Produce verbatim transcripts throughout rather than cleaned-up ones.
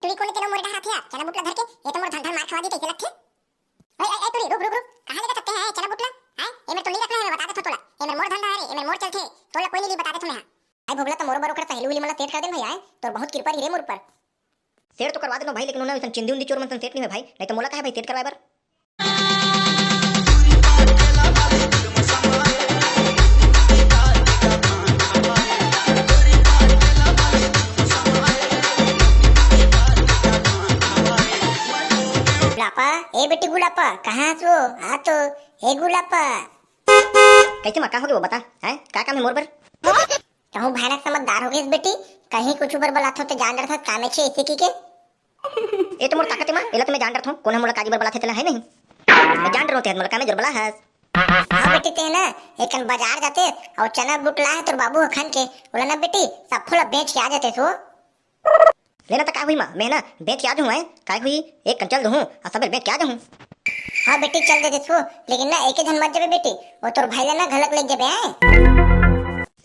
टुरी कोन तेनो मोर डहर आथे यार, चना बुटला धर के, ये तो मोर धन धन मार खवा दी तइसे लगथे। ओए, ओए, ओए, टुरी, रुक, रुक, रुक, कहाँ लेगत हस ते, हैं, चना बुटला? हैं, एमेर तो नी रखना है, मैं बता देथों तोला, एमेर मोर धंधा हरे, एमेर मोर चलथे, तोला कोई नहीं ली, बता देथों मैं, हाँ। भाई भोगला तो मोर बर ओकर सहेली उहेली मन ला सेठ कर देन भाई, आय, तोर बहुत कृपा रही रे मोर ऊपर। सेठ तो करवा देथों भाई, लेकिन ओना अइसन चिंदी उंदी चोर मन सन सेठ नहीं है भाई, नहीं तो मोला काहे भाई सेठ करवाए बर? गुलापा, ए बेटी गुलापा, कहाँ हस वो? आ तो, ए गुलापा। कैसे माँ, का हो गया वो बता, हैं? का काम है मोर बर? कहूँ भयानक समझदार हो गइस बेटी, कहीं कुछ बर बलाथों ते जान डरथस कामे छे इसे की के। ए तो मोर ताकत है माँ, एला तो मैं जान डरथों, कोन ह मोला काजी बर बलाथे तेला है नहीं। मैं जान डरथों ते मोला कामे जर बला हस। हाँ बेटी, ते ना एकन बाजार जाते और चना बुट लाए तोर बाबू ह खन के, बोला ना बेटी, सब फूल बेच के आ जाते सो। लेना तो का हुई माँ, मैं ना बेच के आ जाऊँ, हैं? काय हुई, एक कन चल दूँ और सबेर बेच के आ जाऊँ। हाँ बेटी, चल दे देसो, लेकिन ना एके झन मत जाबे बेटी, वो तोर भाई ला ना घलक ले जाबे, हैं?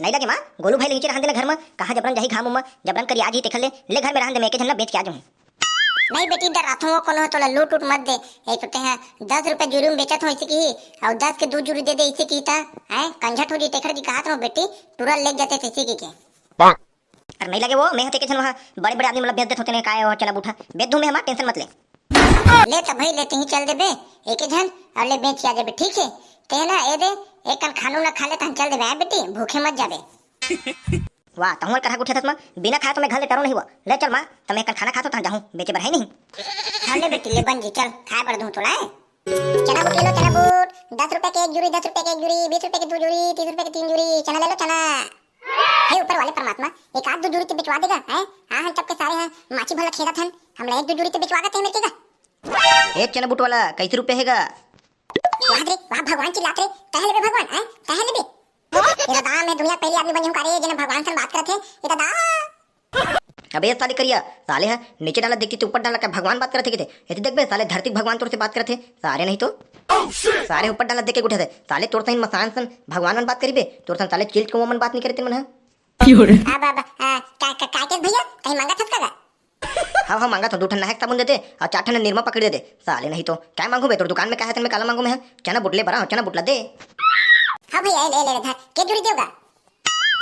नहीं लगे माँ, गोलू भाई ला नीचे रहन देना घर में, कहाँ जबरन जाही घाम में, जबरन करिया जी तेखर ले, ले घर में रहन दे, मैं एके झन ना बेच के आ जाऊँ। नहीं बेटी, डराथों वो कोनो तोला लूट उट मत दे। एक तो तेहा दस रुपए जूरी में बेचत हो इसे की, और दस के दू जूरी दे दे इसे की ता, हैं? कंझट हो जी तेखर की कहात हो बेटी, टुरा ले जाते थे इसे की के। अरे नहीं लगे वो, मैं ह तो एके झन वहाँ बड़े-बड़े आदमी मन ला बेच देथों तेने काय वो चना बूटा। बेच दूँ मैं ह माँ, tension मत ले। ले त भाई ले, तहीं चल देबे एके झन और ले बेच के आ जाबे, ठीक है? ते ना ए दे, एक कन खानू ना खा ले तहन चल देबे, आय बेटी, भूखे मत जाबे। वाह, तहूँ करा गुठियाथस माँ, बिना खाए तो मैं घर ले टरो नहीं हुआ। ले चल माँ, त मैं एक कन खाना खाथों तहन जाहूँ, बेचे बर है नहीं। हाँ ले बेटी, ले बन जी, चल, खाए बर दूँ तोला, आय। चना बूट ले लो, चना बूट। दस रुपए के एक जूरी, दस रुपए के एक जूरी, बीस रुपए के दू जूरी, तीस रुपए के तीन जूरी, चना ले लो, चना। हे ऊपर वाले परमात्मा, एक आध दू जूरी तो बेचवा देगा, हैं? हाँ, हम सबके सारे हैं, माछी भला खेदत हन, हमला एक दू जूरी तो बेचवा देते हैं मेरे के गा। ए चना बूट वाला, कैसे रुपए हेगा? वाह रे, वाह भगवान चिल्लात रे, कहे लेबे भगवान, हैं? कहे लेबे? ये तो दाम है, दुनिया पहली आदमी बने हूँ का रे, जेन भगवान सन बात करत हे, ये तो दाम। अबे ये साले करिया, साले ह नीचे डाला देखती तो ऊपर डाला का भगवान बात करत हे किते? ये तो देख बे साले, धरती के भगवान तोर से बात करत हे, सारे नहीं तो। सारे ऊपर डाला देख के उठे थे, साले तोर सही मसान सन भगवान मन बात करी बे, तोर सन साले चिल्ट के वो मन बात नहीं करे तेन मन ह। अब, अब, आ, का, का, का के भैया, कहीं मांगा थस का? हाँ, हाँ, मांगा तो दू ठन नहायक साबुन दे दे, और चार ठन निरमा पकड़ दे दे। साले नहीं तो, क्या मांगू बे, तोर दुकान में का है, तन में काला मांगू मैं, हाँ? चना बुट ले बरा, चना बुट ला दे। हाँ भैया, ले, ले, ले, धर, के जूरी देगा?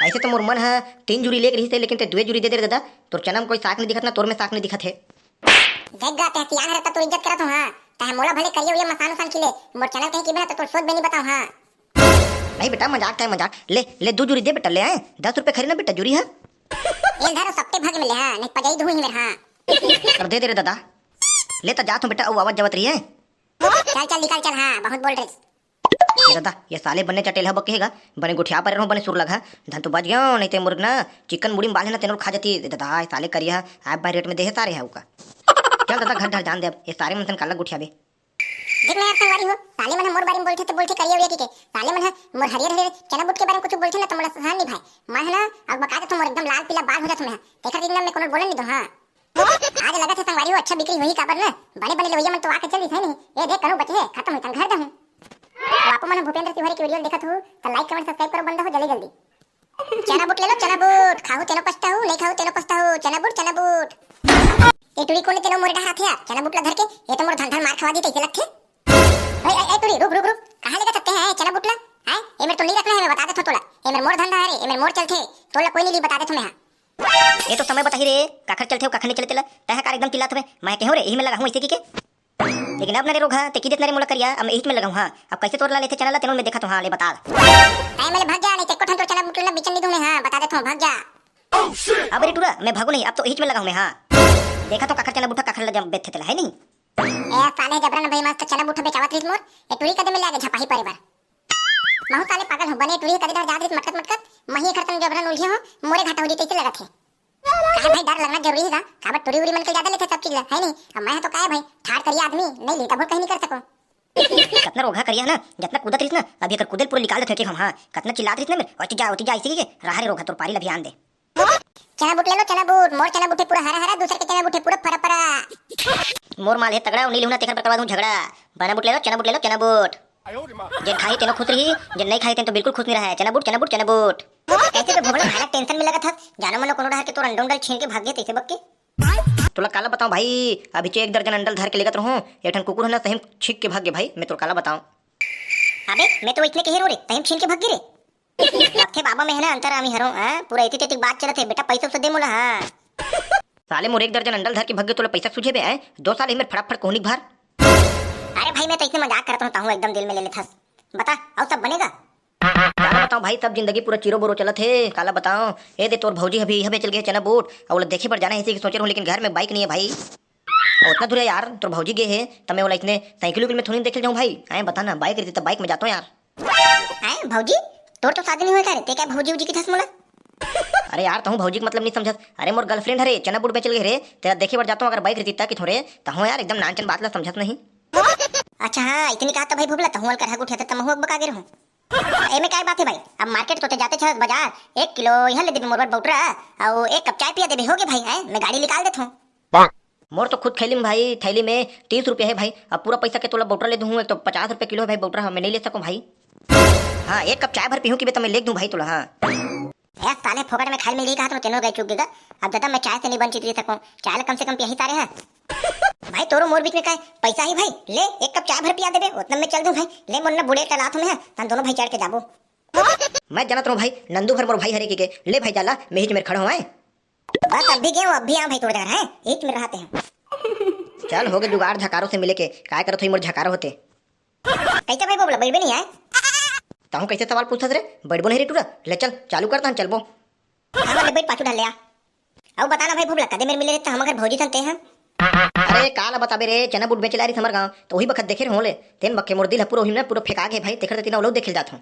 ऐसे तो मोर मन है, तीन जूरी लेके रही थे, लेकिन ते दुए जूरी दे दे रे दादा। तोर चना में कोई साख नहीं दिखत ना, तोर में साख नहीं दिखत है। देख गा, ते सियान रहता तो इज्जत करत हूँ, हाँ। तहे मोला भले करिया उरिया मसान उसान खिले, मोर चना कहीं की बना तो तोर सोच भी नहीं बताऊँ, हाँ। नहीं बेटा, मजाक था, मजाक। ले, ले, दू जूरी दे बेटा, ले आए। दस रुपए खरी ना बेटा, जूरी है। ये धरो, सप्ते भाग मिले, हाँ, नहीं पजाई दूँ ही मेरे, हाँ। कर दे दे रे दादा। ले तो जात हूँ बेटा, वो आवाज जवत रही है। चल, चल, निकल, चल, हाँ, बहुत बोल रहे। ये दादा, ये साले बने चटेल है बकेगा, बने गुठिया पर रहो, बने सुर लगा। धन तो बच गयो, नहीं ते मुर्ग ना, चिकन मुड़ी में बाल है ना, तेनोर खा जाती। ये दादा, ये साले करिया, आप भाई रेट में दे है सारे है उका। चल दादा, घर ढर जान दे अब, ये सारे मन सन काला गुठिया बे। देख ना यार संगवारी हो, साले मन ह मोर बारे में बोलथे त बोलथे करिया उरिया कहिके। साले मन ह मोर हरियर हरियर चना बूट के बारे में कुछ बोलथे ना त मोला सहन नहीं भाई। मैं ह ना अब बका देथों, मोर एकदम लाल पीला बाल हो जाथे मैं ह। तेखर दिन ना मैं कोनो बोलन नहीं दो, हाँ। आज लगत हे संगवारी हो अच्छा बिक्री होही काबर ना, बने बने लेवैया मन तो आके चल दिस है नहीं। ए देख कनो बचे हे, खत्म होई तन घर दहूँ। तो आपो मन ह भूपेंद्र तिवारी के वीडियो देखत हो त like comment subscribe करो बंदा हो जल्दी जल्दी। चना बूट ले लो, चना बूट। खाहू तेनो पछताहू, नहीं खाहू तेनो पछताहू। चना बूट, चना बूट। ए टुरी कोन तेनो मोर डहर आथे यार, चना बूट ला धर के, ये तो मोर धन धन मार खवा दी तइसे लगथे। ए, ए, ए टुरी, रुक, रुक, रुक। कहाँ लेगत हस ते हैं चना बूट ला? हैं? एमेर तो नहीं रखना है, मैं बता देथों तोला। एमेर मोर धंधा है रे, एमेर मोर चलथे। तोला कोई नहीं ली, बता देथों मैं, हाँ। ये तो समय बताही रे, काखर चलथे, काखर नहीं चले तेला। तैं हकार एकदम चिल्लात हवे, मैं कहेंव रे, इही में लगाहूँ अइसे कहिके। लेकिन अब ना रे रोगहा, ते कहि देस ना रे मोला करिया, अब मैं इही में लगाहूँ, हाँ। अब कैसे तोर ला लेथे चना ला, तेनो में देखत हूँ, हाँ, ले बता। तैं मेले भाग जा, नहीं ते एको ठन तोर चना बूट ला बिचन नहीं दूँ मैं, हाँ, बता देथों, भाग जा। अब रे टुरा, मैं भागू नहीं, अब तो इहीच में लगाहूँ मैं, हाँ। देखत हूँ काखर चना बूट ह, काखर ला जम बेचथे तेला, है नहीं? ए, साले जबरन भाई मस्त चना बूट ह बेचावत रहिस मोर, ए टुरी कदे में ले आगे झपाही परे बर। महू साले पागल हूँ, बने टुरी कदे डहर जात रहिस मटकत मटकत, मही एखर तन जबरन उलझे हूँ, मोरे घाटा हो जी तइसे लगत हे। काहे भाई, डर लगना जरूरी हे का? काबर टुरी उरी मन के ज्यादा लेथे सब चीज ला, है नहीं? अब मैं ह तो काय भाई, ठाड़ करिया आदमी, नहीं ली तभो कहीं नहीं कर सकूँ। कतना रोगहा करिया ना, जतना कूदत रहिस ना, अभी एकर कूदल पूरा निकाल देथे हम, हाँ, कतना चिल्लात रहिस ना मेर, "ओती जा, ओती जा", इसी के, रहा रे रोगहा, तोर पारी ला भी आन दे। चना बूट ले लो, चना बूट, मोर चना बूट हे पूरा हरा हरा, दूसर के चना बूट हे पूरा फरा फरा। मोर माल हे तगड़ा, उन्हीं लिहुना तेखर बर करवा दूँ झगड़ा। बना बूट ले लो, चना बूट ले लो, चना बूट। जेन खाही तेनो खुश रही, जेन नहीं खाही तेन तो बिल्कुल खुश नहीं रहा है। चना बूट, चना बूट, चना बूट। कैसे तो भोगला भाला tension में लगत हस, जानो मनो कोनो डहर के तोर अंडा उंडा छीन के भाग गए तइसे बक के। तोला काला बताऊं भाई, अभी चे एक दर्जन अंडा ल धर के लेगत रहूं, एक ठन कुकुर ह ना सही म छींक के भाग गे भाई, मैं तोला काला बताऊं। अबे, मैं तो इतने कहे रहो रे, तहीं म छीन के भाग गे रे। लगथे बाबा में है ना अंतरामी हरो, हाँ? पूरा एती तेती बात चलत हे, बेटा पैसा उसा दे मोला, हाँ। साले मोर एक दर्जन अंडा ल धर के भाग गे, तोला पैसा सूझे बे, हैं? दो साल ही मेर फटाफट कोहनी भार। अरे भाई, मैं तो इतने मजाक करत रहूं, तहूं एकदम दिल में ले लेथस। बता, अउ सब बनेगा? काला बताऊं भाई, सब जिंदगी पूरा चीरो बोरो चलत हे। काला बताऊं, ए दे तोर भौजी अभी इहबे चल गे चना बूट, अउ ओला देखे बर जाना हे, इसी के सोचे रहूं, लेकिन घर में बाइक नहीं है भाई। अउ उतना दूर है यार, तोर भौजी गे हे, त मैं ओला इतने साइकिल उकिल में थोड़ी देखे जाऊं भाई। आए बता ना, बाइक रहती त बाइक में जाता हूं यार। आए भौजी, तोर तो शादी नहीं हुआ का रे, ते क्या भौजी उजी की थस मोला? अरे यार, तहूं भौजी के मतलब नहीं समझस। अरे मोर गर्लफ्रेंड हरे, चना बूट बेचल गए रे, तेला देखे बर जाता हूं, अगर बाइक रहती त कि थोड़े, तहूं यार एकदम नानचन बात ला समझस नहीं। अच्छा हाँ, इतनी कहा तो भाई भोभला, तहूं अलकर हग उठिया त तमहू अक बका गे रहूं। एमे काय बात है भाई, अब मार्केट तो ते जाते छस बाजार, एक किलो यह ले देबे मोर बर बउटरा, अउ एक कप चाय पिया देबे, हो गे भाई, हैं? मैं गाड़ी निकाल देथों। मोर तो खुद थैली में भाई, थैली में तीस रुपया है भाई। अब पूरा पैसा के तोला बउटरा ले दूं, एक तो पचास रुपया किलो है भाई बउटरा, मैं नहीं ले सकूं भाई। हाँ, एक कप चाय भर पीहूं कि बे, त मैं ले दूं भाई तोला, हाँ। ए साले, फोकट में खाए मिल रही कहा तो तेनो गए चुक गेगा। अब दादा, मैं चाय से नहीं वंचित रह सकूं, चाय ला कम से कम पिया ही तारे है। भाई, तोरो मोर बीच में काय पैसा ही भाई, ले एक कप चाय भर पिया देबे, उतना मैं चल दूं भाई। ले मोर ना बुढ़े टलात हूं मैं, तन दोनों भाई चढ़ के जाबो। मैं जानत रहूं भाई, नंदू भर मोर भाई हरे की के, ले भाई जाला, मैं ही मेर खड़ा हूं, आए। बस अब भी गए हो, अब भी आओ भाई, थोड़ी देर है, एक मिनट रहते हैं। चल, हो गए जुगाड़ झकारों से मिले के, काय करत होई मोर झकारो होते। कैसे भाई बोला, बैठबे नहीं आए? तहूं कैसे सवाल पूछत रे, बैठबो नहीं रे टूरा, ले चल, चालू करता हूं, चलबो। हाँ, ले बैठ, पाछू ढल ले आ। अउ बता ना भाई भोभला, कदे मेर मिले रे, त हम अगर भौजी सन ते हम। अरे, काला बताबे रे, चना बूट बेचे ला रिस हमर गांव, तो वही बखत देखे रहूं ले, तेन बक्के मोर दिल ह पूरा ओही में पूरा फेंका गे भाई, तेखर तेती ना ओलो देखे ल जात हूं।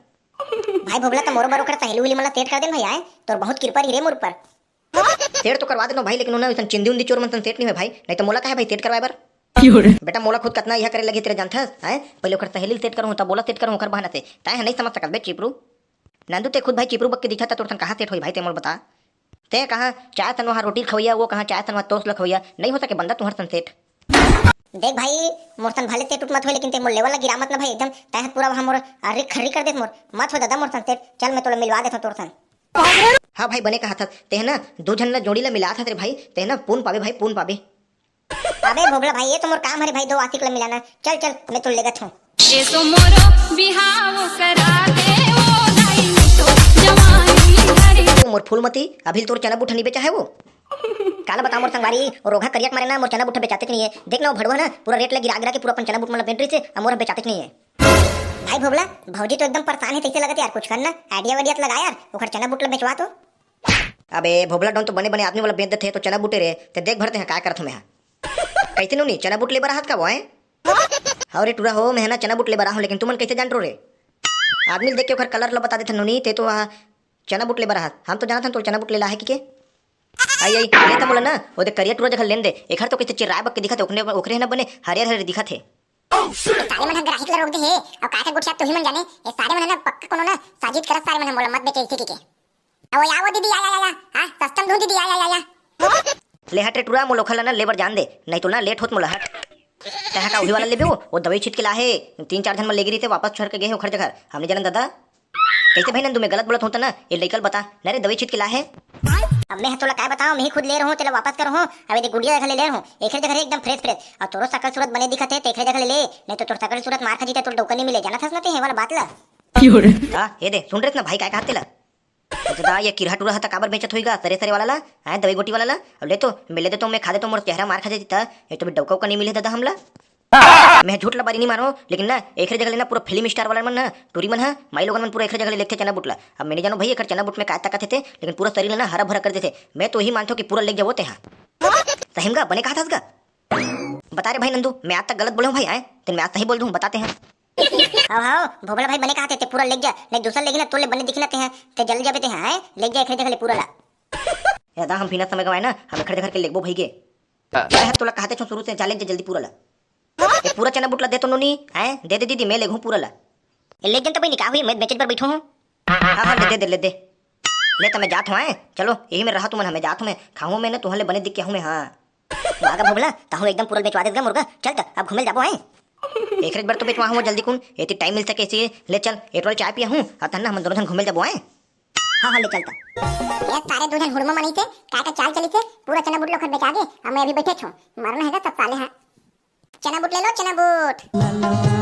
भाई भोभला, त मोरो बर ओकर सहेली उहेली मन ला सेट कर देन भाई, आए, तोर बहुत कृपा रही रे मोर ऊपर। सेट तो करवा देनो भाई, लेकिन उन्हें वैसन चिंदी उंदी चोर मन सन सेट नहीं है भाई, नहीं तो मोला का है भाई सेट करवाए बर। क्यों रे? बेटा, मोला खुद कतना यह करे लगे तेरे जानथस, हैं? पहले ओकर सहेली सेट करूं, तब बोला सेट करूं ओकर बहाना से। तैं ह नहीं समझ सकत बे चिपरू। नंदू, ते खुद भाई चिपरू बक के दिखा था, तोर सन कहाँ सेट होई भाई, ते मोल बता। ते कहाँ चाय सन वहाँ रोटी खवैया, वो कहाँ चाय सन वहाँ टोस्ट ल खवैया, नहीं हो सके बंदा तुहर सन सेट। देख भाई, मोर सन भले सेट उठ मत होए, लेकिन ते मोर लेवल ला गिरा मत ना भाई, एकदम तैं ह पूरा वहाँ मोर अर्री खर्री कर देस मोर। मत हो दादा मोर सन सेट, चल मैं तोला मिलवा देथों तोर सन। हाँ भाई, बने कहा था, ते ह ना दो झन ला जोड़ी ला मिला था रे भाई, ते ह ना पून पाबे भाई, पून पाबे। अबे भोभला भाई, ये तो मोर काम हरे भाई, दो आशिक ला मिलाना। चल चल, मैं तो लेगत हूँ। ये तो मोरो बिहाव करा दे, ओ दाई, मैं तो जवानी घड़ी। ओ मोर फूलमती, अभी तोर चना बूट नहीं बेचा है वो? काला बता मोर संगवारी, रोघा करिया के मारे ना मोर चना बूट बेचाते नहीं है। देख ना वो भड़वा ना पूरा रेट ले गिरा गिरा के पूरा अपन चना बूट मतलब बेच रही से, अब मोर बेचाते नहीं है। भाई भोभला, भौजी तो एकदम परेशान है, कैसे लगत यार, कुछ कर ना, आइडिया वाइडिया तो लगा यार, ओकर चना बूट ला बेचवा तो। अबे भोभला डोन तो बने बने आदमी वाला बेच देथे तो चना बूटे रे, ते देख भरते हैं काय करत हूँ मैं हा। कैसे नूनी, चना बूट ले बर आहत का वो है? हाँ रे टूरा हो, मैं है ना चना बूट ले बर आहूँ, लेकिन तुमन कैसे जान रो रे? आदमी ल देख के ओकर कलर ला बता देथे नूनी, ते तो वहाँ चना बूट ले बर आहत। हम तो जानत हन तो चना बूट ले ला है कि के? आई आई, ये त मोला ना, वो देख करिया टूरा जगह लेन दे, एखर तो कैसे चिर्राए बक के दिखत है, ओकने ओकरे है ना बने हरियर हरियर दिखत है। साले मन ह ग्राहक ल रोक दे हे, अउ काय का गुठिया तुही मन जाने, ये साले मन ह ना पक्का कोनो ना साजिश करत साले मन ह मोला मत बेचे इसे के। अउ या वो दीदी, या, या, या, या, हाँ, सस्ता में दूँ दीदी, या, या, या, या। ले हट रे टूरा, मोला ओखर ला ना लेबर जान दे, नहीं तो ना लेट होत मोला हट। तैं का उही वाला लेबे वो, वो दवाई छीट के ला हे, तीन चार झन मन लेगे रहिते, वापस छोड़ के गए हे ओखर जगह, हमने जानन दादा। कैसे भाई नंदू, मैं गलत बोलत हूँ त ना, ये लइका ल बता, ना रे दवाई छीट के ला हे। अब मैं ह तोला काय बताऊं, मैं ही खुद ले रहूं, तेला वापस कर रहूं। अब ये देख गुड़िया जगह ले ले रहूं, एखरे जगह रे एकदम फ्रेश फ्रेश। और तोरो सकल सूरत बने दिखत हे, तेखरे जगह ले ले, नहीं तो तोर सकल सूरत मार खा जीते, तोर डौका नहीं मिले, जानत हस ना ते, ये वाला बात ला। का? ये दे, सुन रहे ना भाई, काय कहत तेला? तो दा, ये किरहा टुरहा त काबर बेचत होईगा, सरे सरे वाला ला, हैं, दवाई गोटी वाला ला? अब ले तो, मैं ले देता हूँ, मैं खा देता हूँ, मोर चेहरा मार खा जाती त, ये तो भी डौका उका नहीं मिले दादा हमला। मैं झूठ ला बारी नहीं मारो, लेकिन ना, एकरे जगह ले ना पूरा फिल्म स्टार वाला मन ना, टूरी मन हा, माई लोगन मन पूरा एकरे जगह ले लेथे चना बुटला। अब मैं नहीं जानू भाई, एकर चना बुट में काय ताकत हे ते, लेकिन पूरा शरीर ला ना हरा भरा कर देथे। मैं तो यही मानथो कि पूरा लेग जावो ते हा। सही में गा, बने कहा था गा? बता रे भाई नंदू, मैं आज तक गलत बोले हूँ भाई, आए? तेन मैं आज सही बोल दूँ, बताते हैं। हाव, हाव, भोभला भाई बने कहा थे, ते पूरा लेग जा, नहीं दूसरा लेगी ना, तोले बने दिखना ते हैं, ते जल जाबे ते हैं, हैं? लेग जा एकरे जगह ले पूरा ला। ए दा, हम बिना समय गवाए ना, हम एकरे जगह के लेगबो भाई के। हाँ। मैं तोला कहते छो शुरू से, जा लेग जा जल्दी पूरा ला। ये पूरा चना बुटला दे तो नोनी, हैं? दे दे दीदी, मैं लेगहूँ पूरा ला। ये ले जन तो भाई निकाह हुई, मैं बेचत पर बैठो हूँ। हाँ, हाँ, ले दे, दे, ले दे। ले तो मैं जात हूँ, हैं? चलो, यही में रहा तुमन, हमें जात हूँ मैं, खाऊँ मैं ना, तुहले बने दिख के हूँ मैं, हाँ। वाह गा भोभला, तहूँ एकदम पूरा बेचवा देगा मुर्गा। चल त, अब घूमे जाबो, हैं? एक बार तो बेचवा हूँ जल्दी कुन, एती टाइम मिल सके इसी, ले चल, एक टोल चाय पिया हूँ, और तहन ना हम दोनों जन घूमे जाबो, हैं? हाँ हाँ, ले चलता। ये सारे दू झन हुड़मा मन आइसे, काय का चाल चलिसे, पूरा चना बूट ल ओखर बेचा गे। अब मैं अभी बइठे हंव, मरना हे गा सब साले हा। चना बूट ले लो, चना बूट।